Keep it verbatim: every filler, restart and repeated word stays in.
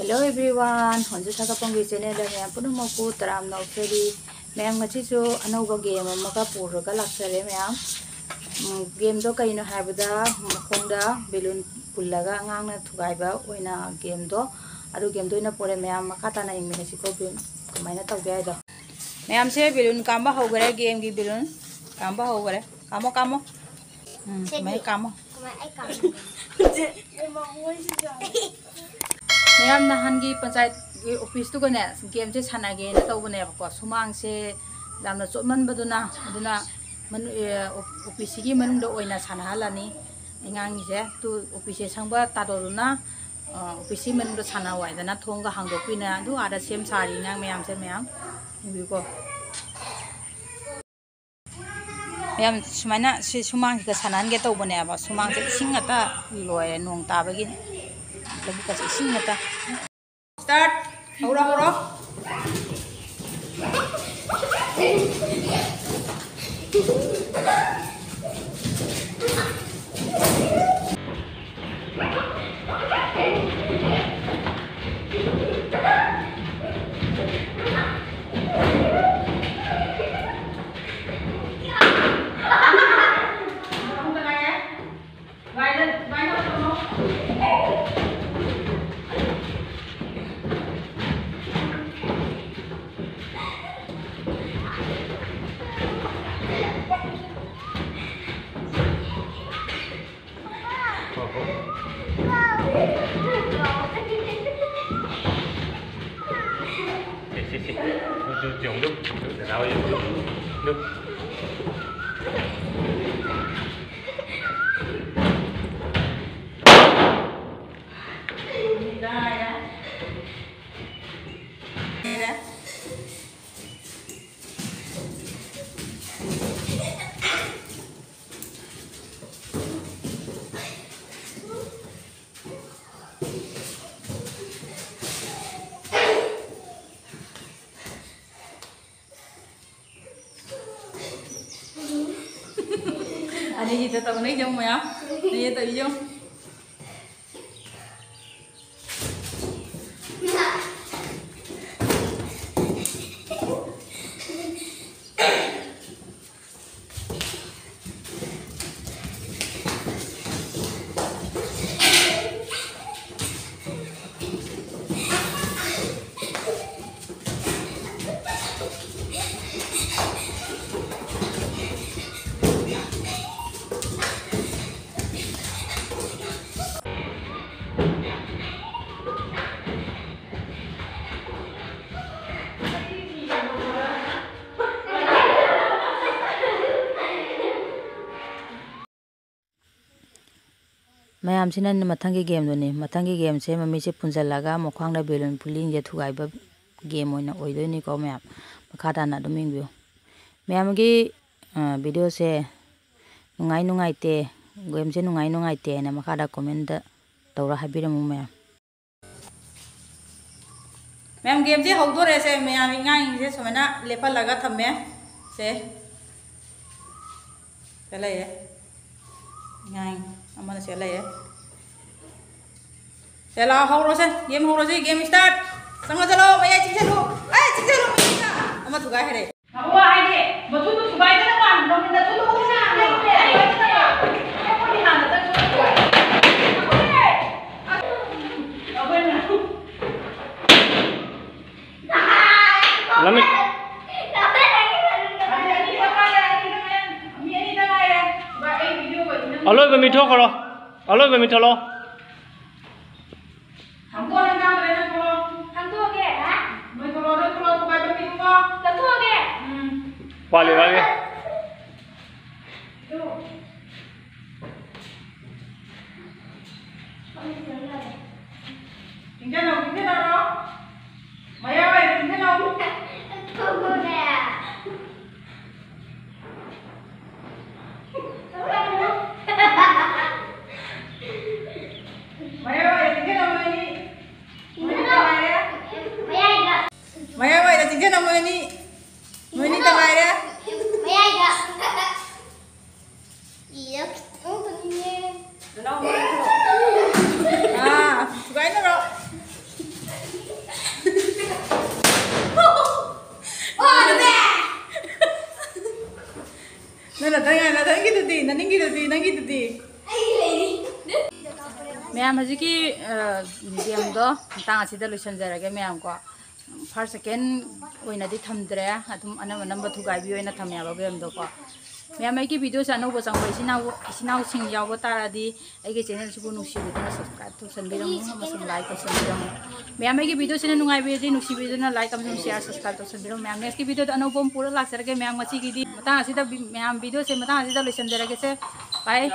Hello everyone, ꯍꯣꯟꯖꯨ ꯁꯥꯒꯠꯄꯝꯒꯤ channelꯗ ꯃꯌꯥꯝ ꯄꯨꯝꯅꯃꯛꯄꯨ ꯇꯔꯥꯝꯅ ꯑꯣꯛꯆꯔꯤ꯫ ꯃꯌꯥꯝ, ꯉꯁꯤꯁꯨ ꯑꯅꯧꯕ game ꯑꯃꯒ ꯄꯨꯔꯒ ꯂꯥꯛꯆꯔꯦ ꯃꯌꯥꯝ꯫ ꯎꯝ, gameꯗꯣ ꯀꯩꯅꯣ ꯍꯥꯏꯕꯗ, ꯃꯈꯣꯡꯗ balloon ꯄꯨꯜꯂꯒ ꯑꯉꯥꯡꯅ ꯊꯨꯒꯥꯏꯕ ꯑꯣꯏꯅ gameꯗꯣ, ꯑꯗꯨ gameꯗꯣ ꯑꯣꯏꯅ ꯄꯨꯔꯦ ꯃꯌꯥꯝ꯫ ꯃꯈꯥ ꯇꯥꯅ ꯌꯦꯡꯃꯤꯟꯅꯁꯤꯀꯣ, game ꯀꯃꯥꯏꯅ ꯇꯧꯒꯦ ꯍꯥꯏꯗꯣ꯫ ꯃꯌꯥꯝꯁꯦ balloon ꯀꯥꯝꯕ ꯍꯧꯈꯔꯦ, gameꯒꯤ balloon ꯀꯥꯝꯕ ꯍꯧꯈꯔꯦ꯫ ꯀꯥꯝꯃꯣ, ꯀꯥꯝꯃꯣ꯫ ꯎꯝ, ꯁꯦ, ꯁꯨꯃꯥꯏꯅ ꯀꯥꯝꯃꯣ꯫ ꯀꯃꯥꯏ ꯑꯩ ꯀꯥꯝꯃꯣ? ꯃꯌꯥꯝ, ꯅꯍꯥꯟꯒꯤ ꯄꯟꯆꯥꯌꯠꯀꯤ officeꯇꯨꯒꯅꯦ gameꯁꯦ ꯁꯥꯟꯅꯒꯦꯅ ꯇꯧꯕꯅꯦꯕꯀꯣ, ꯁꯨꯃꯥꯡꯁꯦ ꯌꯥꯝꯅ ꯆꯣꯠꯃꯟꯕꯗꯨꯅ, ꯑꯗꯨꯅ ꯃꯅꯨ-, ꯑꯦ, ꯑꯣ-, officeꯁꯤꯒꯤ ꯃꯅꯨꯡꯗ ꯑꯣꯏꯅ ꯁꯥꯟꯅꯍꯜꯂꯅꯤ ꯑꯉꯥꯡꯒꯤꯁꯦ꯫ ꯇꯨ officeꯁꯦ ꯁꯪꯕ ꯇꯥꯗꯣꯗꯨꯅ, ꯑ, officeꯁꯤ ꯃꯅꯨꯡꯗ ꯁꯥꯟꯅꯍꯧ ꯍꯥꯏꯗꯅ ꯊꯣꯡꯒ ꯍꯥꯡꯗꯣꯛꯄꯤꯅ ꯑꯗꯨ ꯑꯥꯗ ꯁꯦꯝ ꯁꯥꯔꯤ ꯑꯉꯥꯡ ꯃꯌꯥꯝꯁꯦ ꯃꯌꯥꯝ꯫ ꯌꯦꯡꯕꯤꯌꯨꯀꯣ꯫ ꯃꯌꯥꯝ, ꯁꯨꯃꯥꯏꯅ ꯁꯤ ꯁꯨꯃꯥꯡꯁꯤꯗ ꯁꯥꯟꯅꯍꯟꯒꯦ ꯇꯧꯕꯅꯦꯕ꯫ ꯁꯨꯃꯥꯡꯁꯦ ꯏꯁꯤꯡ ꯉꯥꯛꯇ ꯂꯣꯏꯔꯦ, ꯅꯣꯡ ꯇꯥꯕꯒꯤ ꯂꯧꯕꯨꯛꯀꯁꯦ ꯏꯁꯤꯡ ꯉꯥꯛꯇ꯫ Start! ꯍꯧꯔꯣ, ꯍꯧꯔꯣ꯫ ꯁꯤ, ꯁꯤ, ꯁꯤ꯫ ꯇꯨ, ꯇꯨ, ꯌꯦꯡꯉꯨ, ꯇꯨ, ꯇꯨ, ꯗꯗꯥ ꯍꯣꯏ ꯌꯦꯡꯉꯨ, ꯇꯨ, ꯇꯨ꯫ ꯑꯅꯤꯒꯤꯗ ꯇꯧꯅꯩꯁꯦ ꯃꯌꯥꯝ꯫ ꯑꯅꯤꯒꯤꯗ ꯇꯧꯔꯤꯁꯦ꯫ ꯃꯌꯥꯝꯁꯤꯅ ꯃꯊꯪꯒꯤ ꯒꯦꯝꯗꯨꯅꯤ꯫ ꯃꯊꯪꯒꯤ ꯒꯦꯝꯁꯦ ꯃꯃꯤꯁꯦ ꯄꯨꯟꯁꯤꯜꯂꯒ ꯃꯈ꯭ꯋꯥꯡꯗ ꯕꯦꯂꯨꯟ ꯄꯨꯂꯤꯁꯦ ꯊꯨꯒꯥꯏꯕ ꯒꯦꯝ ꯑꯣꯏꯅ ꯑꯣꯏꯗꯣꯏꯅꯤꯀꯣ ꯃꯌꯥꯝ꯫ ꯃꯈꯥ ꯇꯥꯅ ꯑꯗꯨꯝ ꯌꯦꯡꯕꯤꯌꯨ꯫ ꯃꯌꯥꯝꯒꯤ, ꯑ, ꯚꯤꯗꯤꯑꯣꯁꯦ ꯅꯨꯡꯉꯥꯏ ꯅꯨꯡꯉꯥꯏꯇꯦ, ꯒꯦꯝꯁꯦ ꯅꯨꯡꯉꯥꯏ ꯅꯨꯡꯉꯥꯏꯇꯦ ꯍꯥꯏꯅ ꯃꯈꯥꯗ ꯀꯣꯃꯦꯟꯗ ꯇꯧꯔ ꯍꯥꯏꯕꯤꯔꯝꯃꯨ ꯃꯌꯥꯝ꯫ ꯃꯌꯥꯝ, ꯒꯦꯝꯁꯦ ꯍꯧꯗꯣꯔꯦꯁꯦ꯫ ꯃꯌꯥꯝ ꯑꯉꯥꯡꯁꯤꯡꯁꯦ ꯁꯨꯃꯥꯏꯅ ꯂꯦꯞꯍꯜꯂꯒ ꯊꯝꯃꯦ꯫ ꯁꯦ꯫ ꯁꯦ ꯂꯩꯔꯦ꯫ ꯑꯉꯥꯡ ꯑꯃꯅ ꯁꯦ ꯂꯩꯔꯦ꯫ ꯁꯦ ꯂꯥꯛꯑꯣ, ꯍꯧꯔꯣꯁꯦ꯫ ꯒꯦꯝ ꯍꯧꯔꯣꯁꯦ꯫ Game start. ꯆꯪꯉꯣ, ꯆꯠꯂꯣ꯫ ꯃꯌꯥꯏ ꯆꯤꯛꯁꯜꯂꯨ꯫ ꯑꯩ ꯆꯤꯛꯁꯜꯂꯨ꯫ ꯃꯌꯥꯏꯗ꯫ ꯑꯃ ꯊꯨꯒꯥꯏꯈ꯭ꯔꯦ꯫ ꯉꯥꯏꯈꯣ ꯍꯥꯏꯒꯦ꯫ ꯃꯗꯨꯗꯣ ꯊꯨꯒꯥꯏꯗꯅꯕ ꯍꯥꯟꯅ ꯅꯪꯉꯣꯟꯗ ꯆꯠꯂꯣ꯫ ꯑꯩ ꯍꯥꯏꯗꯅ꯫ ꯑꯩꯈꯣꯏꯗꯤ ꯍꯥꯟꯅ ꯆꯠꯂꯣ꯫ ꯑꯩꯈꯣꯏꯅ ꯂꯝꯃꯤ-, ꯑꯂꯣꯏꯕ ꯃꯤ ꯊꯣꯛꯈ꯭ꯔꯣ꯫ ꯑꯂꯣꯏꯕ ꯃꯤ ꯊꯣꯛꯂꯣ꯫ ꯍꯥꯡꯗꯣꯛꯑꯣ, ꯅꯪ ꯉꯥꯡꯗ꯭ꯔꯦ, ꯅꯪ ꯊꯣꯛꯂꯣ꯫ ꯍꯥꯡꯗꯣꯛꯑꯒꯦ, ꯍꯥ? ꯅꯣꯏ ꯊꯣꯛꯂꯣ, ꯅꯣꯏ ꯊꯣꯛꯂꯣ, ꯊꯨꯒꯥꯏꯕ ꯃꯤꯗꯨꯀꯣ꯫ ꯂꯧꯊꯣꯛꯑꯒꯦ꯫ ꯎꯝ꯫ ꯋꯥꯠꯂꯤ, ꯋꯥꯠꯂꯤ꯫ ꯇꯨ꯫ ꯆꯤꯡꯁꯤꯜꯂꯣ, ꯆꯤꯡꯁꯤꯜꯂꯣ꯫ ꯃꯌꯥꯏ ꯋꯥꯏꯗ ꯆꯤꯡꯁꯤꯜꯂꯣ꯫ ꯊꯣꯛꯂꯣꯅꯦ꯫ ꯃꯌꯥꯏ ꯋꯥꯏꯗ ꯆꯤꯡꯁꯤꯜꯂꯣ, ꯃꯣꯏ ꯑꯅꯤ꯫ ꯃꯣꯏ ꯑꯅꯤ ꯇ ꯉꯥꯏꯔꯦ꯫ ꯃꯌꯥꯏꯗ꯫ ꯃꯌꯥꯏ ꯋꯥꯏꯗ ꯆꯤꯡꯁꯤꯜꯂꯣ, ꯃꯣꯏ ꯑꯅꯤ꯫ ꯃꯣꯏ ꯑꯅꯤ ꯇ ꯉꯥꯏꯔꯦ꯫ ꯃꯌꯥꯏꯗ꯫ ꯏꯌꯥ, ꯈꯤꯇꯪ ꯇꯧꯅꯤꯡꯉꯦ꯫ ꯑꯥ, ꯊꯨꯒꯥꯏꯅꯔꯣ꯫ ꯋꯥꯔꯦ꯫ ꯅꯪ ꯅꯊꯟ-, ꯅꯊꯟꯒꯤꯗꯨꯗꯤ, ꯅꯅꯤꯡꯒꯤꯗꯨꯗꯤ, ꯅꯪꯒꯤꯗꯨꯗꯤ? ꯑꯩꯒꯤ ꯂꯩꯔꯤ꯫ ꯃꯌꯥꯝ, ꯍꯧꯖꯤꯛꯀꯤ, ꯑ, ꯒꯦꯝꯗꯣ ꯃꯇꯥꯡ ꯑꯁꯤꯗ ꯂꯣꯏꯁꯤꯟꯖꯔꯒꯦ, ꯃꯌꯥꯝ ꯀꯣ꯫ ꯐꯥꯔꯁ, ꯁꯦꯀꯦꯟ ꯑꯣꯏꯅꯗꯤ ꯊꯝꯗ꯭ꯔꯦ, ꯑꯗꯨꯝ ꯑꯅꯝ ꯑꯅꯝꯕ ꯊꯨꯒꯥꯏꯕꯤ ꯑꯣꯏꯅ ꯊꯝꯃꯦꯕ ꯒꯦꯝꯗꯣꯀꯣ꯫ ꯃꯌꯥꯝ, ꯑꯩꯒꯤ ꯚꯤꯗꯤꯑꯣꯁꯦ ꯑꯅꯧꯕ ꯆꯪꯕ ꯏꯆꯤꯟ ꯏꯅꯥꯎ, ꯏꯆꯤꯟ ꯏꯅꯥꯎꯁꯤꯡ ꯌꯥꯎꯕ ꯇꯥꯔꯗꯤ, ꯑꯩꯒꯤ ꯆꯦꯅꯦꯜꯁꯤꯕꯨ ꯅꯨꯡꯁꯤꯕꯤꯗꯨꯅ subscribe ꯇꯧꯁꯟꯕꯤꯔꯝꯃꯨ ꯑꯃꯁꯨꯡ like ꯇꯧꯁꯟꯕꯤꯔꯝꯃꯨ꯫ ꯃꯌꯥꯝ, ꯑꯩꯒꯤ ꯚꯤꯗꯤꯑꯣꯁꯤꯅ ꯅꯨꯡꯉꯥꯏꯕꯤꯔꯗꯤ ꯅꯨꯡꯁꯤꯕꯤꯗꯨꯅ like ꯑꯃꯁꯨꯡ share, subscribe ꯇꯧꯁꯟꯕꯤꯔꯝꯃꯨ꯫ ꯃꯌꯥꯝ, next ꯚꯤꯗꯤꯑꯣꯗ ꯑꯅꯧꯕ ꯑꯃ ꯄꯨꯔ ꯂꯥꯛꯆꯔꯒꯦ꯫ ꯃꯌꯥꯝ, ꯉꯁꯤꯒꯤꯗꯤ ꯃꯇꯥꯡ ꯑꯁꯤꯗ ꯚꯤ-, ꯃꯌꯥꯝ, ꯚꯤꯗꯤꯑꯣꯁꯦ ꯃꯇꯥꯡ ꯑꯁꯤꯗ ꯂꯣꯏꯁꯟꯖꯔꯒꯦꯁꯦ꯫ Bye꯫